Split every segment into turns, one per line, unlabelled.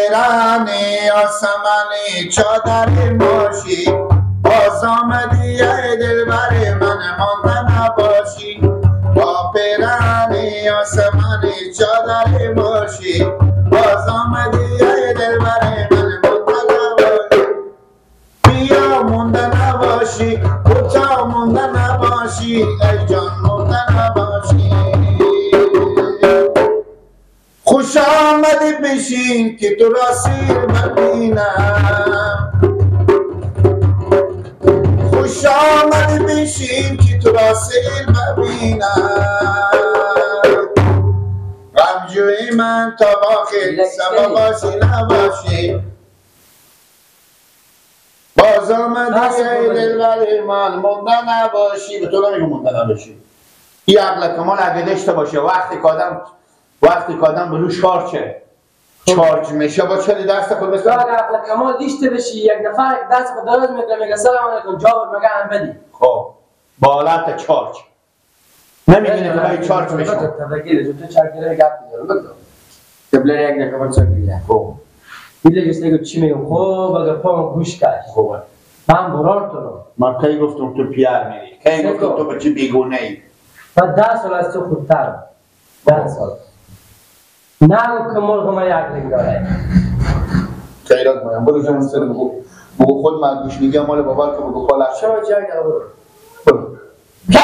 پیرانی آسمانی چادری باشی، باز آمدی ای دلبر من مانده نباشی. با پیرانی آسمانی چادری باشی، باز آمدی ای دلبر من مانده نباشی. بیا مونده نباشی، کجا مونده نباشی، ای جان مونده نباشی. خوش آمدی بشین که تو را سیر ببینم، خوش آمدی بشین که تو را سیر ببینم. غمجوی من تا باخیر سبا باشی نباشی، باز آمدی ای دلبر من مونده نباشی. به تو نمیگم مونده نباشی. این عقل کمال اگه داشته باشه وقتی که آدم بلو شارچه چارج میشه با چلی دست خود مثل
اگه عقل کمال داشته باشی یک نفر دست خود دراز میکنه میگه سلام علیکم جواب میگه هم بدی.
خب با حالت چارج نمیدونه که باید چارج میشه.
تو چارج گپ میزنم بگو قبل یک نفر چارج میده.
خب
میگه که چی میگم؟ خب اگه پام گوش کرد
خوبه
من برار تو رو
من کی گفتم تو پیر میری؟ کی گفتم تو بچه بیگونه ای؟
من 10 سال از تو خودترم. 10 سال نه که مرغ ما یک لنگ داره.
خیرات مایم برو جان سر بگو بگو خود من گوش میگم مال بابا که بگو خاله
شما چه اگه برو
برو کبا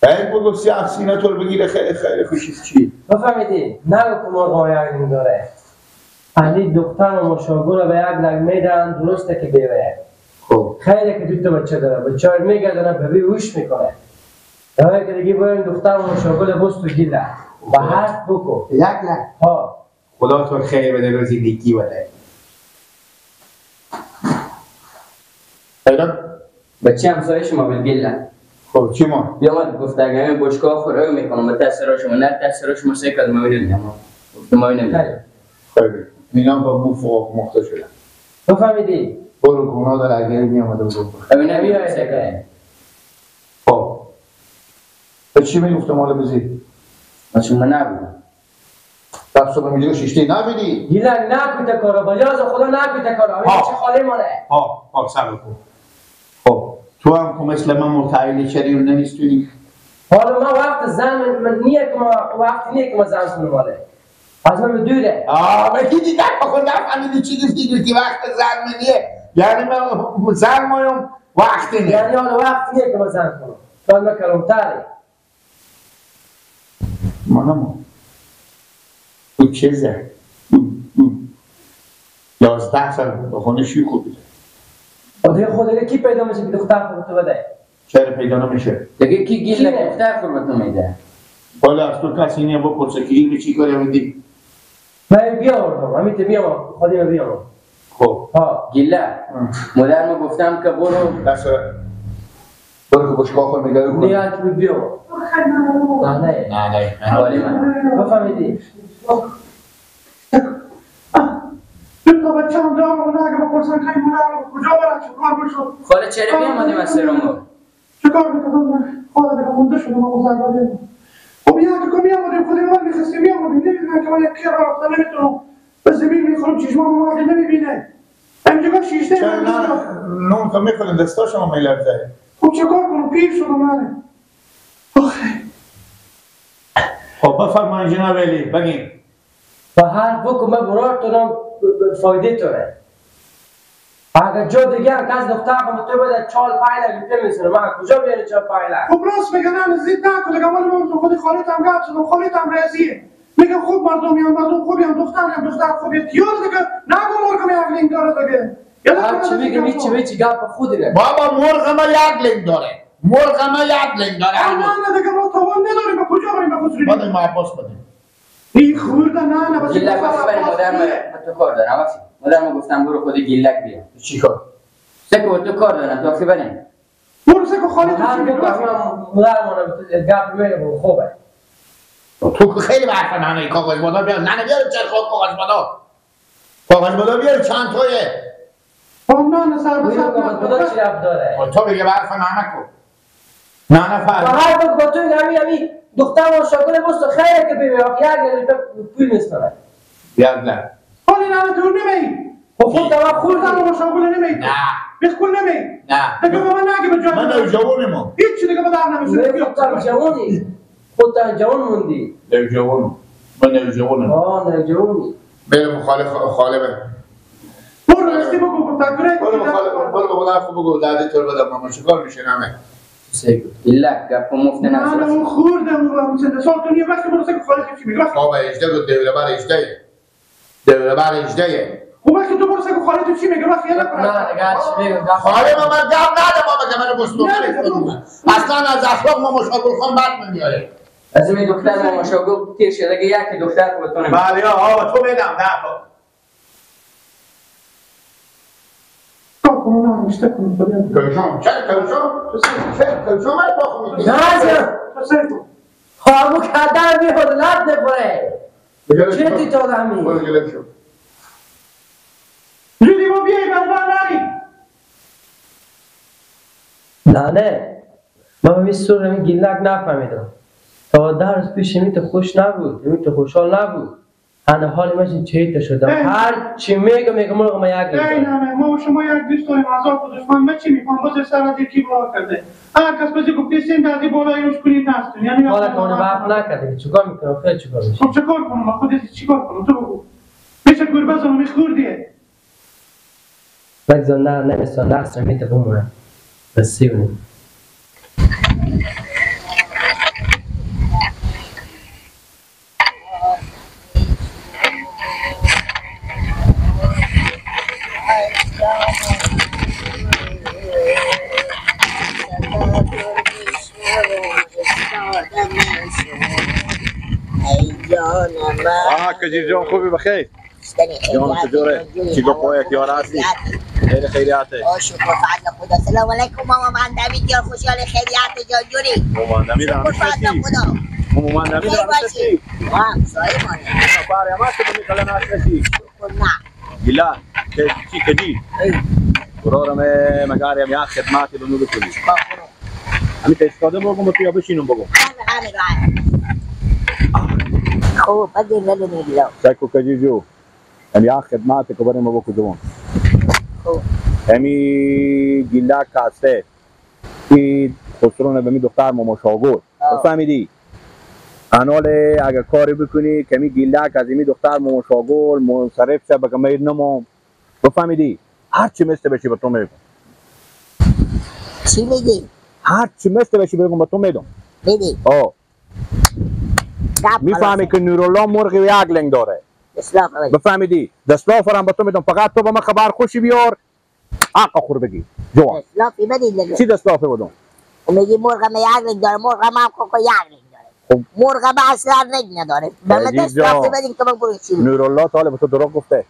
ای بگو سیاه سینه تو بگیره. خیلی خیلی خوشی چی
بفهمیدی؟ نه که مرغ ما یک لنگ داره. علی دختر و مشاگل به یک لنگ میدن درسته که بیوه.
خب
خیلی که دو تا بچه داره بچه میگردنه به بی هوش میکنه. داره که دیگه باید دختر و مشاگل بست و گیله و حرف بکن
یک لک
ها.
خدا تو خیر بده روزی نیکی بده. خیرات
بچه همسایه شما بالگیله.
خب چی ما؟
بیامد گفت اگه من بشکاه خورای میکنم به تاثیر شما نه تاثیر شما سه کد ما نمیدونم. گفت ما نمیدونم.
خیلی اینا با مو فوق مخته شدن.
بفهمیدی؟
برو گناه داره اگه میامده بود.
همین نمیاد.
خب به چی میگفتم مال بزی؟
من شما نبودم.
رفت صبح میگه شیشتی نبیدی؟
گیلک نکویت کارا بالیاز خدا نکویت کارا. همین چه خاله مانه.
ها ها صبر کن. خب تو هم که مثل من مرتعیل چری رو نمیستونی؟
حالا ما وقت زن من نیه که ما وقت نیه که ما زن کنم ماله. از من دوره.
آه به کی دیدم خود نفهمیدی چی گفتی؟ گفتی وقت زن من نیه. یعنی من زن مایم وقتی نیه.
یعنی حالا وقت نیه که ما زن کنم. تو من کلونتری.
مانم او چیزه 11 سال به خونه شوی خوب بیده.
دیگه خود دیگه کی پیدا میشه که دختر خوب تو بده؟
چرا پیدا نمیشه؟
دیگه کی گیل دختر خوب تو میده؟
حالا از تو کسی نیه بپرسه که این چی کاری میدی؟
من بیاوردم همین ته بیام خودم بیام.
خب
ها
گیله مادر ما گفتم که برو
دست برو که بشکاه خود میگه
نه که بیام. نه نه
نه نه
حوالی من
بفهمیدی؟
دو تا بچه هم دارم و اگه بپرسن که این مادر کجا برد چه کار بشد؟
خاله چرا بیامدیم از سرمون؟
چه کار میکردم؟ خاله دیگه مونده شدم اما زنگالی. خب یه که میامدیم خودی من میخواستیم میامدیم نمیدونم که من یک کیر رفته نمیتونم به زمین میخورم چشمام واقعی نمیبینه. اینجا شیشته
چرا نه نون که میخوریم دستا شما میلرزه.
خب چه کار کنم پیر شدم من.
خب بفرمایید جناب علی بگین.
و هر بکن من برار فایده تونه. اگر جا دیگه هم کس دختر خود تو بده 4-5 لک روپیه میسونه من کجا بیاره 4-5 لک؟
خب راست میگه نه زید نکن دیگه مال من خودی خالیت هم گپ زدم خالیت هم رضیه میگه خوب مردم یا مردم خوبی هم دختر هم دختر خوبی یاد دیگه نگو مرغم یک لینگ داره دیگه.
هر چی میگم هیچ گپ خودی نه.
بابا مرغ ما یک لینگ داره. مرغ ما یک لینگ داره.
نه نه دیگه ما توان نداریم به کجا بریم به خسروی؟
بدیم ما عباس بدیم.
این خورده نه نه بس
گیلک برای مادر ما تو کار دارم. مادر ما گفتم برو خود گیلک بیا.
چی کار؟
سکو تو کار دارم تو بریم.
برو سکو خالی تو
چی میگی؟ مادر ما گپ میگه خوبه.
تو خیلی حرف نه کاغذ بادا بیار. نه بیار چرخ کاغذ بادا. کاغذ بادا بیار چند تایه.
نه نه سر به سر
بادا چی ربط داره؟
تو بگه حرف نه نکن. نه نه فرق.
هر وقت با تو نمی همی دختر ما شاگل بست خیره که بیمی آخ یک لک پول میستانه.
یک لک.
حالی نه تو نمی.
خب خود
خوردم و شاگل نمی.
نه.
بالکل نمی.
نه.
دیگه بابا نگی به جای
من نوجوانم.
هیچ دیگه به در نمیشه.
خودت جوانی. خودت جوان موندی.
نوجوانم. من نوجوانم. آه
نوجوانی.
برم خاله بره.
برو راستی بگو تکره.
برو خاله برو خدا خوب بگو دادی تو بدم ماما چیکار میشه همه.
گیلک گپ مفت
نه نه خوردم و چند سال تو یه وقت برو سگ خاله چی میگه.
بابا 18 بود دوله بر 18. دوله بر 18.
خب وقتی تو برو سگ خاله تو چی میگه وقتی نه
نه دیگه چی میگه
خاله ما من گپ نده بابا که منو بستون اصلا از اخلاق ما مشاگل خان بد میاره.
از این دختر ما مشاگل تیر شده که یک دختر خودتون.
بله آقا تو بدم نه
تو کنم نمیشته کنم
کلشم چه کلشم چه کلشم من باخو میگه
نه
تو سر
خامو کردن میخواد لب نخوره چه تی تا دمی
برو گلم شو
زودی با بیایی بربر نری.
نه نه من به سور همین گیلک نفهمیدم. تا 10 روز پیش همی خوش نبود، همی خوشحال نبود. هنه حال من چه شدم. هر چی میگم میگم مرغ ما یک
ای نه نه ما و شما یک دوست داریم هزار تا دشمن. من چی میفهم باز سر از یکی بالا کرده. هر کس بازی گفته سین دادی بالای روش کنیم نستون. یعنی
حالا که اون وقت نکرده چیکار میکنم؟ خیلی چیکار میشه؟
خب چیکار کنم؟ خودت چیکار کنم؟ تو بگو. میشه گربه زنم میخوردیه.
بگذار نه نمیستان نقص رو میده بمونه بسیونی.
آه کجیر جان خوبی بخیر؟ جان چطوره؟ چی گپای یار هستی؟ خیر خیریاته.
شکر فضل خدا. سلام علیکم ماما من دمید یار خوشحال خیریات جان جوری.
مامان دمید
شکر فضل خدا.
مامان دمید
باشی. واه سایمانه.
پاره ما که میکلن آشناسی.
شکر نه.
گلا چی کجی؟ برارم مگاریم یا خدماتی بنو بکنی. همین تستاده بگم تو یا بشینم بگم.
همه خب بگیر نلونی گلا.
سایکو کجی جو. امی خدمات که بریم بگو جوان.
خب
امی گیلا کاسته این خسرونه به می دختر ماما شاگل فهمیدی؟ انال اگر کاری بکنی که می گیلک از می دختر ماما شاگل منصرف شه بگم میر نمام بفهمیدی؟ هر چی مثل بشی به تو میگم.
چی میگی؟
هر چی مثل بشی بگم به تو میدم.
میدی؟
آه میفهمی که نورالله مرغ یک لنگ داره. بفهمیدی؟ دستلاف هم به تو میدم فقط تو به من خبر خوشی بیار حق خور بگی جوان.
دستلافی بدید
چی دستلافی بدم؟
میگی مرغ ما یک رنگ داره، مرغ ما هم کوکو یک رنگ داره. مرغ ما اصلا رنگ نداره. به من دستلافی بدین که من برو چی؟
نورالله تعالی به تو دروغ گفته.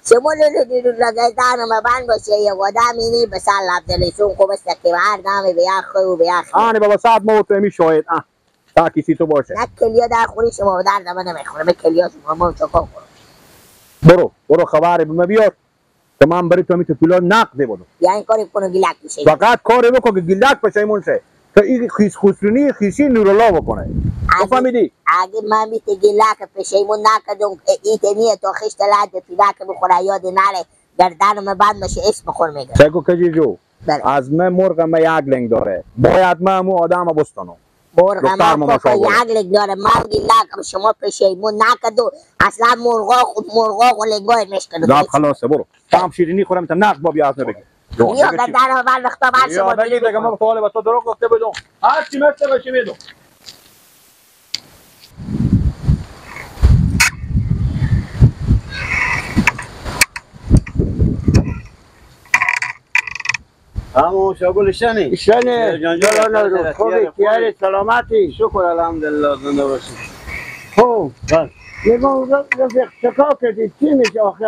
شما نورالله دهن ما بند باشه یه آدم اینی به سر لب خوب است که هر دم به یک خو به یک.
آنی بابا ساعت ما تو می شاهد تا کسی تو باشه.
نه کلیا در خوری شما در من نمیخوره. به کلیا شما ما چکار کنم؟
برو برو خبری به من بیار که من برای تو پولا نقد بدم.
یعنی کاری کنم گیلک بشه.
فقط کاری بکن که گیلک پشیمون شه که این خیس خسرونی خیسی نورالله بکنه. بفهمیدی؟
اگه من بیت گیلک پشیمون نکردم این تنیه تو خشت لد پیلک بخوره یاد نره گردن من بند باشه اسم خور میگه.
سگو کجی جو از من مرغ من یک لنگ داره باید من امو آدم بستانم.
مرغ ما یک لنگ داره من گیلک شما پشیمون نکردم اصلا مرغا و لنگای مشکل.
نه خلاصه برو تام شیرینی خورم تا نقد با بیا از بگی.
یا گردن من وقتا بر شما
بگی دیگه ما تو به تو دروغ گفته بدم هر چی مثل بشه میدم.
همو شاگل شنی
شنی جان خوبی کیاری سلامتی
شکر الحمدلله زنده باشی.
خب میگم رفیق چکار کردی چی میشه آخه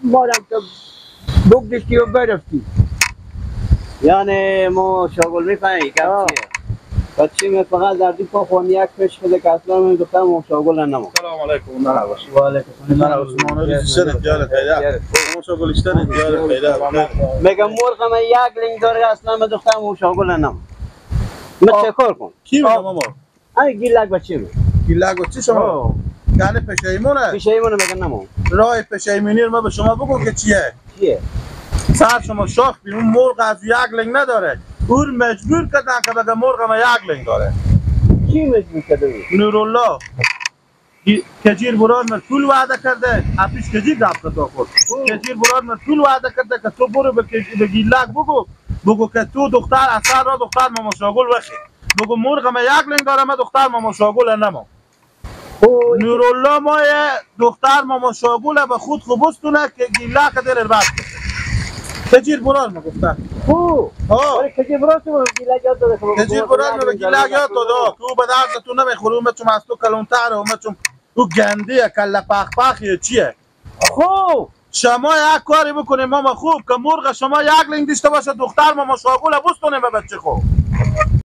مارم تو بگدشتی و برفتی؟
یعنی ما شاگل میفهمی گپ چیه بچه می فقط در دی پا خون یک پیش بده که اصلا من دختر ما شاگل نمو.
سلام علیکم. نه باش.
و علیکم
السلام. نه شنی یار پیدا ما شاگل شنی یار پیدا
میگم مرغ من یک لنگ داره اصلا من دختر ما شاگل نمو. من چه کار کنم؟
کی میگم ماما؟
ای گیلک بچه می
گیلک بچه شما یعنی پشیمونه
پشیمونه میگن نمو
راه پشیمونی رو ما به شما بگو که چیه
چیه
سر شما شاخ بین اون مرغ از یک لنگ نداره اون مجبور کردن که بگه مرغ ما یک لنگ داره
کی مجبور کرده
نورالله کجیر برار من پول وعده کرده اپیش کجیر رفت تا خورد کجیر برار من پول وعده کرده که تو برو به گیلک بگو بگو که تو دختر اثر را دختر ماما شاگل وخی بگو مرغ ما یک لنگ داره ما دختر ماما شاگل نما نورالله ما دختر ماما شاگل به خود خوبستونه که گیلک دل بس کجیر برار ما گفته
خو ها کجیر برار تو گیلک یاد داده
کجیر برار ما به گیلک یاد داده تو به درد تو نمیخوره اون چون از تو کلونتره اون چون او گندیه کله پخ پخیه چیه
خب
شما یک کاری بکنیم ماما خوب که مرغ شما یک لنگ داشته باشه دختر ماما شاگل بستونه به بچه خوب.